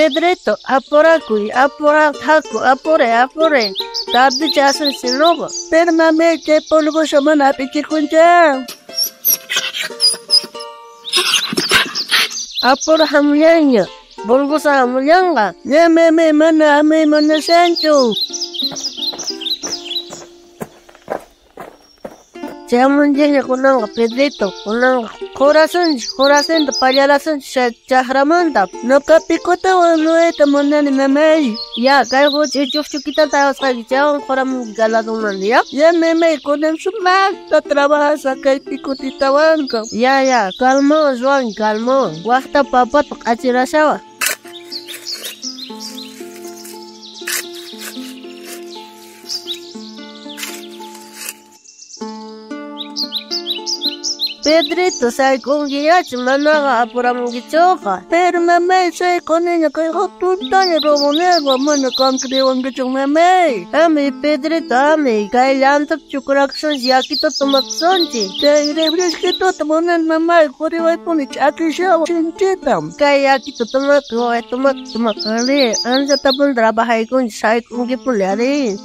Pedrito, apurakuy, apuraku, apuray, apuray. Tardicha asunchinoqa. Pero mamay, chay polvosa mana hap'ichikuncha. Apura hamullanña, polvosa hamullanqa. Ya mamay, mana hamay munashanchu. Chayamunchikña kunanqa, Pedrito, kunanqa qurasunchik, qurasinta pallarasunchik chakramanta. Nuqa picotawan ruwayta munani mamay. Ya, kay huch'uy chukchukitata awasqayki chaywan quramunki galadunmanta, ya? Ya mamay, kunan sumaqta trabajasaq kay picotitawanqa. Ya, ya, calmawan ruwanki, calmawan. Waqta papata q'achirashawaq. Pedrito, sayk'unkiñachu manaqa apuramunkichuqa. Pero mamay, sayk'uniña kay hatuntaña ruwamunayqa mana qan creewankichu mamay. Ami, Pedrito, ami, kay llantata chukurakusunchik, yakituta tomakusunchik. Chay refresquituta munani mamay, quriwaypuni ch'akishawan sinchita. Kay yakita tomakuy, tomakuy, tomakuy, ari, anchatapuni trabajaykunchik, sayk'unkipuni, ari.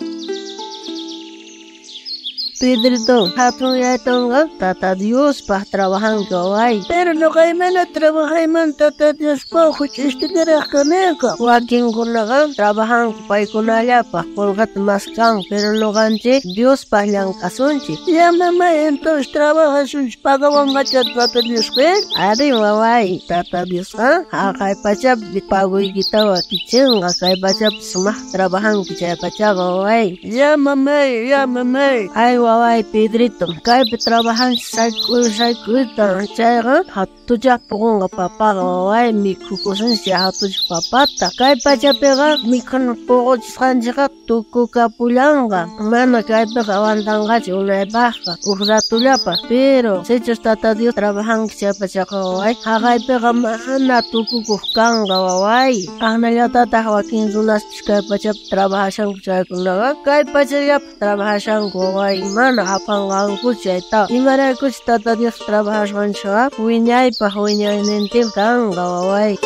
Pedrito, hatun yaytanqa Tata Diospaq trabajanki waway. Pero nuqa mana trabajayman Tata Diospaq huch'istillaraq kaniqa. Wakinkunaqa trabajanku paykunallapaq qolqeta maskanku, pero nuqanchik Diospaq llank'asunchik. Ya mamay, entonces trabajasunchik pagawanqacha Tata Diosqa? Ari waway, Tata Diosqa haqay pachapi paguykita wakichinqa, kay pachapi sumaq trabajanki chay pachaqa waway. Ya mamay, ya mamay. Ay waway, Pedrito, kaypi trabajanchik sayk'uy sayk'uyta chayqa hatuchaq puqunqa papaqa waway, mikhukusunchik hatuchaq papata. Kay pachapiqa mikhuna puquchisqanchikqa tukukapullanqa, mana kaypiqa aguantanqachu unaypaqqa, uj ratullapaq. Pero sichus Tata Dios trabajanki chay pachaqa waway, haqaypiqa mana tukukuq kanqa waway. Aqnallatataq wakin runaspis kay pachapi trabajashanku chaykunaqa kay pachallapaq trabajashanku waway, mana apanqankuchu chayta. Imaraykuchus Tata Dios trabajasqanchikqa wiñaypaq wiñaynintin kanqa waway.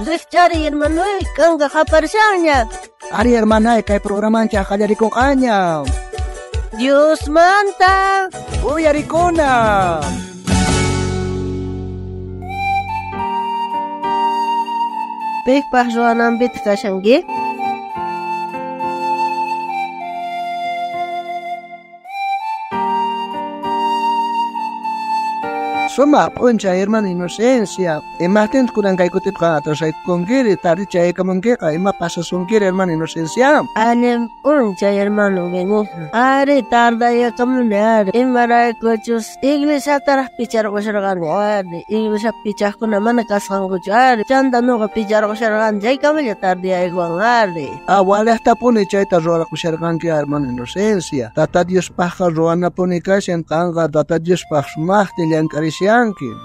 Rikchari hermanoy, kanqa qaparishanña. Ari hermanay, kay programanchik qallarikunqaña. Diosmanta uyarikuna. Piqpaq ruwananpitaq kashanki? Sumaq p'unchay hermana Inocencia. Imaqtintaq kunan kay kutipqa atrasaykunkiri, tardicha aykamunkiqa, ima pasasunkiri hermana Inocencia? Allin p'unchay hermano Benigno. Ari tardayakamuni ari. Imaraykuchus iglesiataraq picharqusharqani ari. Iglesia pichaqkuna mana kasqankuchu ari. Chanta nuqa picharqusharqani chaykamalla tardiyaykuwan ari. Ah, walaqtapuni chayta ruwarakusharqanki hermana Inocencia. Tata Diospaqqa ruwanapuni kashan, qanqa Tata Diospaq sumaqta llank'arishanki.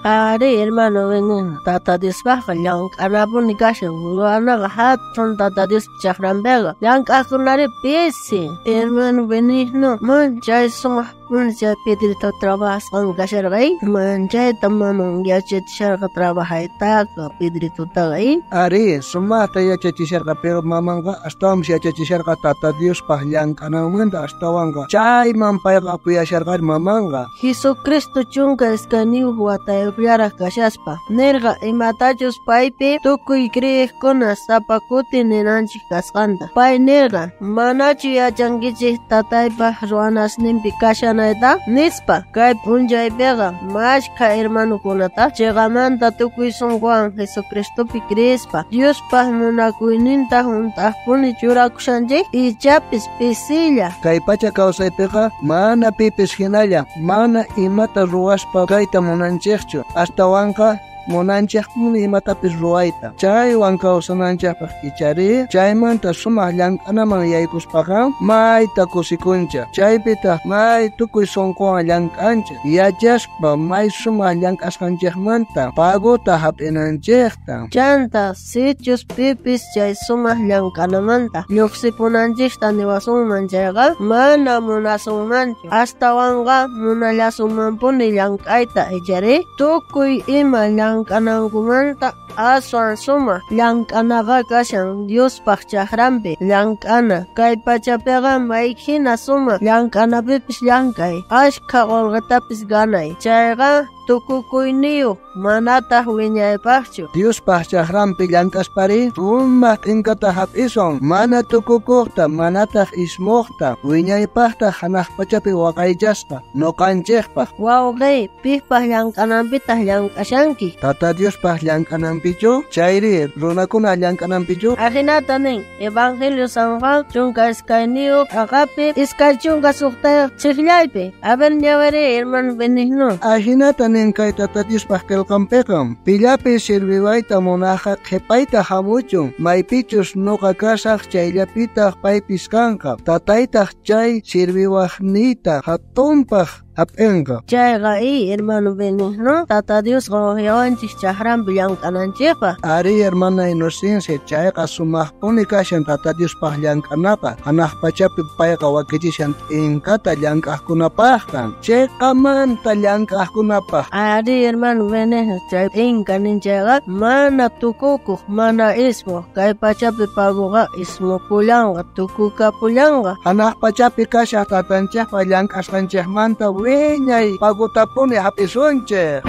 Ari hermano Benigno, Tata Diospaqqa llank'anapuni kashan, ruwanaqa hatun Tata Diospa chakranpiqa llank'aqkunari pisi. Hermano Benigno, manchay sumaqpuni chay Pedrito trabajasqan kasharqa, manchayta maman yachachisharqa trabajaytaqa Pedritotaqa. Ari, sumaqta yachachisharqa, pero mamanqa astawanpis yachachisharqa Tata Diospaq llank'ananmanta astawanqa chayman payqa apuyasharqa mamanqa. Jesucristo 12 watayuqllaraq kashaspa nirqa imatachus paypi tukuy creeqkuna sapa kuti ninanchik kasqanta. Pay nirqa, manachu yachankichik tataypaq ruwanasninpi kashanayta nispa. Kay p'unchaypiqa mashkha hermanukunata chiqamanta tukuy sunquwan Jesucristopi creespa Diospaq munakuyninta hunt'aqpuni churakushanchik, ichapis pisilla. Kay pacha kawsaypiqa mana pipis hinalla, mana imata ruwaspa kayta munanchikchu, astawanqa Munanchejpuni imatapis ruwayta. Chaywan kawsananchejpaj ichari, chaymanta sumaq llank'anaman yaykuspaqa mayta kusikunchej. Chaypitaq may tukuy sunquwan llank'anchej. Yachaspa may sumaq llank'asqanchejmanta pagota hap'inanchejta. Chanta sichus pipis chay sumaq llank'anamanta lluqsipunanchejta niwasunman chayqa mana munasunmanchu. Astawanqa munallasunmanpuni llank'ayta ichari tukuy ima llank'anankumanta aswan sumaq llank'anaqa kashan Diospaq chakranpi llank'ana. Kay pachapiqa mayhina sumaq llank'anapipis llank'ay, ashkha qolqetapis ganay. Chayqa tukukuyniyuq manataq wiñaypaqchu. Diospaq chakranpi llank'aspari sumaq t'inkata hap'isun, mana tukukuqta, manataq ismuqta, wiñaypaqtaq hanaq pachapi waqaychasqa noqanchejpaq. Wawqi, pipaq llank'ananpitaq llank'ashanki? Tata Diospaq llank'ananpichu? Chayri runakuna llank'ananpichu? Ajinata nin Evangelio San Juan 12 aqapi 26 chijllaypi. A ver ñawiri hermano Benigno. Ajinata nin kay Tata Diospaq qillqanpiqa. Pillapis sirviwayta munajqa qhipayta hamuchun, maypichus noqa kasaj chayllapitaq paypis kanqa. Tataytaq chay sirviwaqniyta hatunpaq hap'inqa. Chayqa hermano Benigno, Tata Diosqa waqyawanchik chakranpi llank'ananchikpaq. Ari hermana Inocencia, chayqa sumaqpuni kashan Tata Diospaq llank'anapaq. Hanaq pachapi payqa wakichishan t'inkata llank'aqkunapaqqa. Chayqamanta llank'aqkunapaq. Ari hermano Benigno, chay t'inka ninchayqa mana tukukuq, mana ismuq. Kay pachapi paguqa ismupullanqa, tukukapullanqa. Hanaq pachapi kashaq tatanchikpa llank'asqanchikmanta wiñay pagotapuni hap'isunchik.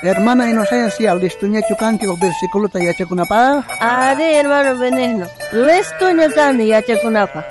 Hermana Inocencia, listuñachu kanki uj versículota yachakunapaq? Ari hermano Benigno, listuña kani yachakunapaq.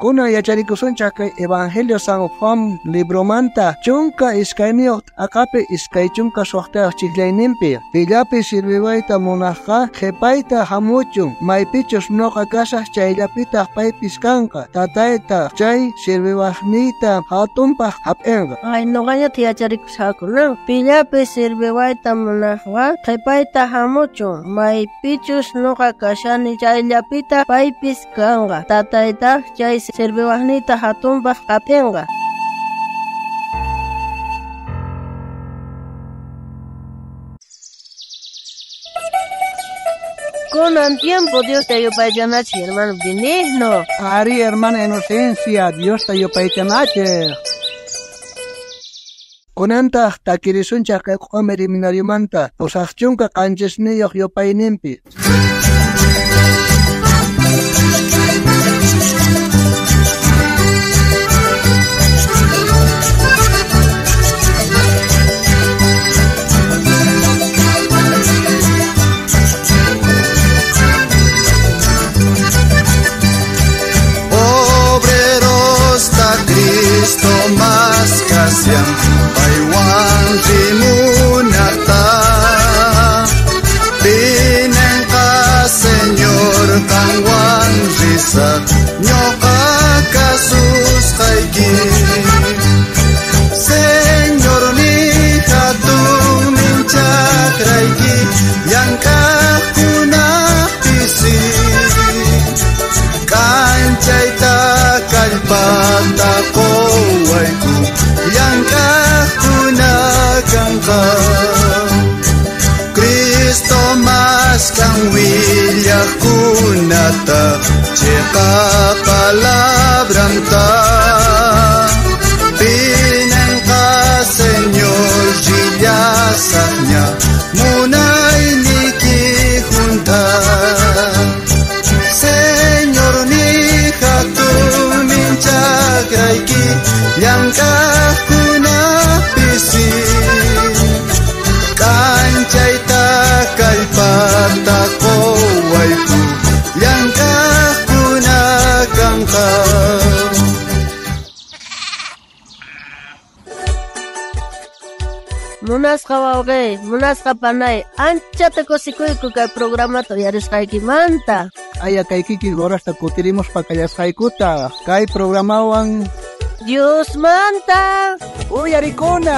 Kunan yacharikusunchik kay Evangelio San Juan libromanta 12 aqapi 26 chijllayninpi. Pillapis sirviwayta munajqa qhipayta hamuchun, maypichus noqa kasaj chayllapitaq paypis kanqa. Tataytaq chay sirviwaqniyta hatunpaq hap'inqa. Ay, noqañata yacharikushakunan. Pillapis sirviwayta munajqa qhipayta hamuchun, maypichus noqa kashani chayllapitaq paypis kanqa. Tataytaq chay sirviwaqniyta hatunpaq hap'inqa. Kunan tiempo Diosta yupaychanachik hermano Benigno. Ari hermana Inocencia, Diosta yupaychanachik. Kunantaq takirisunchik kay q'umir seminariomanta 87 yupayninpi. Cristo más kasian paywan rimunata pinenqa Señor qanwan risaq ñuqa kasusqayki. Señor ni hatunnin chakrayki llank'aqkuna pisi k'anchayta kallpata quwayku llank'aqkuna kanqa. Cristo maskan willaqkunata chiqa palabranta pinanqa Señor rillasaqña munayniki junta. Señor ni hatunnin chakrayki llank'aqkuna pisi k'anchayta kallpata quwayku llank'aqkuna kanqa. Munasqa wawqey, munasqa panay, anchata kusikuyku kay programata uyarisqaykimanta. Aya kay kikin horasta kutirimuspa kallasqaykuta kay programawan Diosmanta uyarikuna.